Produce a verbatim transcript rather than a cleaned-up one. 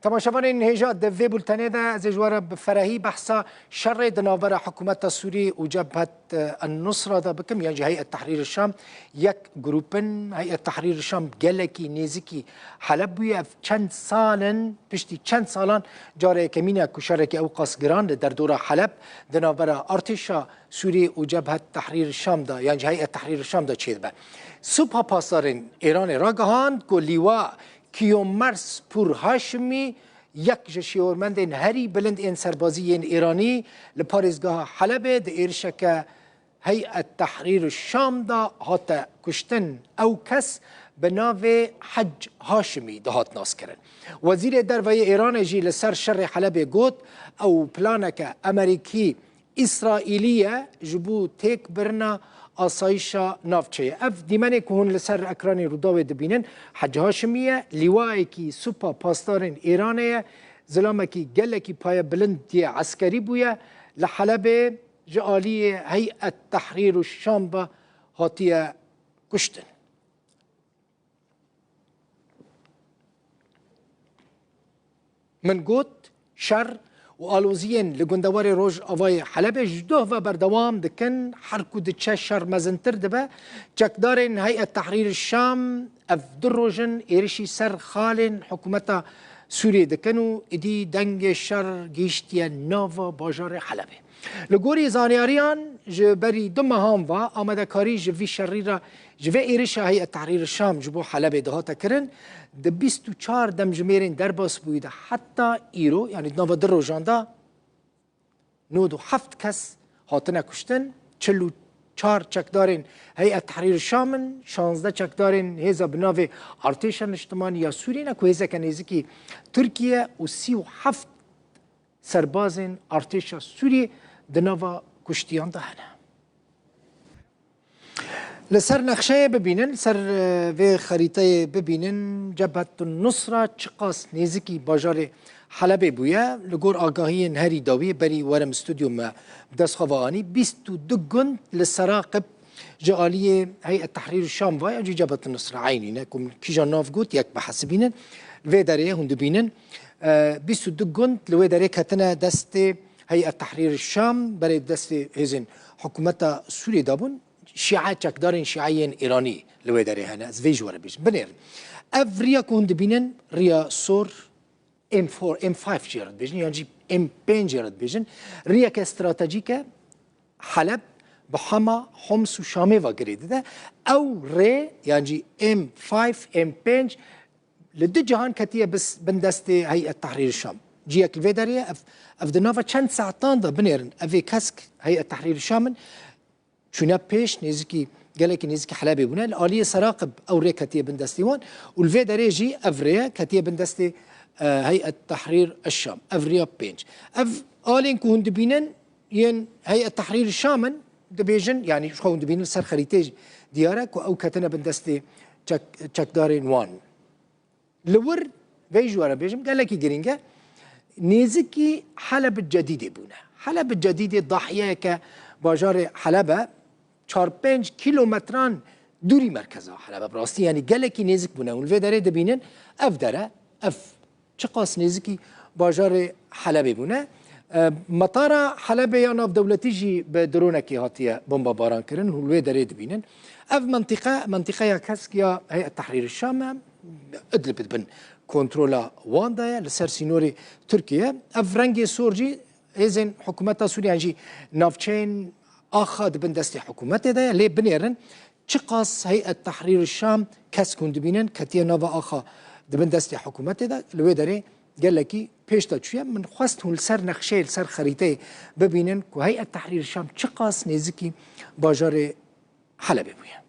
Temaşevanên hêja, di vê bultenê de ez ê ji we re bi ferehî behsa şerê di navbera hikûmeta Sûrî û Cebhet, e, en-Nusra de bikim, yan jî Heyet Tehrîr Şam. Yek grûp in, Heyet Tehrîr Şam gelekî nêzikî Heleb bûye. Ev çend sal in, piştî çend salan cara yekemîn e ku şerekî ew qas giran li derdora Heleb di navbera artêşa Sûrî û Cebhet Tehrîr Şam de, yan jî Heyet Tehrîr Şam de çêdibe. Supa Pasdarên Îranê ragihand ku Lîwa Kiyomers Pûr Haşimî, yek ji şêwirmendên herî bilind ên serbazî yên Îranî, li parêzgeha Helebê di êrişeke Heyet Tehrîr Şam de hate kuştin. Ew kes bi navê Hec Haşimî dihat naskirin. Wezîrê Derve yê Îranê jî li ser şerê Helebê got, ew planeke Amerîkî Îsraîlî ye ji bo têkbirina asayişa navçeyê. Ev dîmenê ku hûn li ser ekranê Rûdawê dibînin, Hec Haşimî ye, lîwayekî Supa Pasdarên Îranê ye, zilamekî gelekî payebilind yê eskerî bûye. Li Helebê ji aliyê Heyet Tehrîr û Şam ve hatiye kuştin. Min got, şer û aloziyên li gundewarê rojavayê Helebê ji doh ve berdewam dikin, her ku diçe şer mezintir dibe. Çekdarên Heyet Tehrîr Şam ev du roj in êrişî ser xalên hikûmeta Sûriyê dikin û êdî dengê şer gihîştiye nava bajarê Helebê. Li gorî zanyariyan, ji berî du mehan ve amadekarî ji vî şerî re, ji vê êrişa Heyet Tehrîr Şam ji bo Helebê dihate kirin, di bîst û çar demjimêrên derbas bûyî de heta îro, yanî di nava du rojan de, nod û heft kes hatine kuştin, çil û çar çekdarên Heyet Tehrîr Şam in, şazdeh çekdarên hêza bi navê Artêşa Niştimanî ya Sûrî ne ku hêzeke nêzikî Tirkiye û sî û heft serbazên artêşa Sûriyê di nava kuştiyan de hene. Li ser nexşeyê bibînin, li ser, e, vê xerîteyê bibînin, Cebhetun Nusra çiqas nêzikî bajarê Helebê bûye. Li gor agahiyên herî dawî, berî werim stûdyo me bi dest xwe ve anî, bîst û du gund li Seraqib ji aliyê Heyet Tehrîr Şam ve ya jî Cebhetun Nusra eynî ne, ku min kîjan nav got, yek bihesibînin. Li vê derê hûn dibînin, e, bîst û du gund li wê derê ketine destê Heyet Tehrîr Şam, berê destê hêzên hikûmeta Sûriyê de bûn. Şîe, çekdarên şîe yên Îranî li wê derê hene. Ez vê ji we re bêjim. Binêrin. Ev riya ku hûn dibînin, riya sor M four, M five jê re dibêjin, yan jî M pênc jê re dibêjin. Riyeke stratejîk e. Heleb bi hema Homs û Şamê ve girê dide. Ew rê, yan jî M five, M pênc li du cihan ketiye bis-, bin destê Heyet Tehrîr Şam. Ciyek li vê derê ye, ev, ev di nava çend saetan de, binêrin, ev ê kesk Heyet Tehrîr Şam in, çûne pêş, nêzikî, gelekî nêzikî Helebê bûne. Li aliyê Seraqib ew rê ketiye bin destê wan û li vê derê jî ev rê ye, ketiye bin destê, e, Heyet Tehrîr Şam. Ev riya pênc. Ev alên ku hûn dibînin, yên Heyet Tehrîr Şam in, dibêjin, yanî ji xwe hûn dibînin, li ser xerîteyê jî diyar e ku ew ketine bin destê çek-, çekdarên wan. Li wir vê ji we re bêjim, gelekî girîng e. Nêzikî Heleb Cedîdê bûne. Heleb Cedîdê dahiyeyeke bajarê Heleb e. Çar pênc kîlometran dûrî merkeza Heleb e. Bi rastî, yanî gelekî nêzik bûne. Hûn li vê derê dibînin, ev dere, ev çiqas nêzikî bajarê Helebê bûne. E, metara Helebê ya navdewletî jî bi dronekê hatiye bombabaran kirin. Hûn li wê derê dibînin. Ev mentiqe, mentiqeya kesk ya Heyet Tehrîr Şam e. Idlib di bin kontrola wan de ye, li ser sînorê Tirkiye. Ev rengê sor jî hêzên hikûmeta Sûriye, yan jî navçeyên axa di bin destê hikûmetê de ye. Lê binêrin, çiqas Heyet Tehrîr Şam kesk hûn dibînin, ketiye nava axa di bin destê hikûmetê de, li wê derê gelekî pêş de çûye. Min xwest hûn li ser nexşeyê, li ser xerîteyê bibînin ku Heyet Tehrîr Şam çiqas nêzikî bajarê Helebê bûye.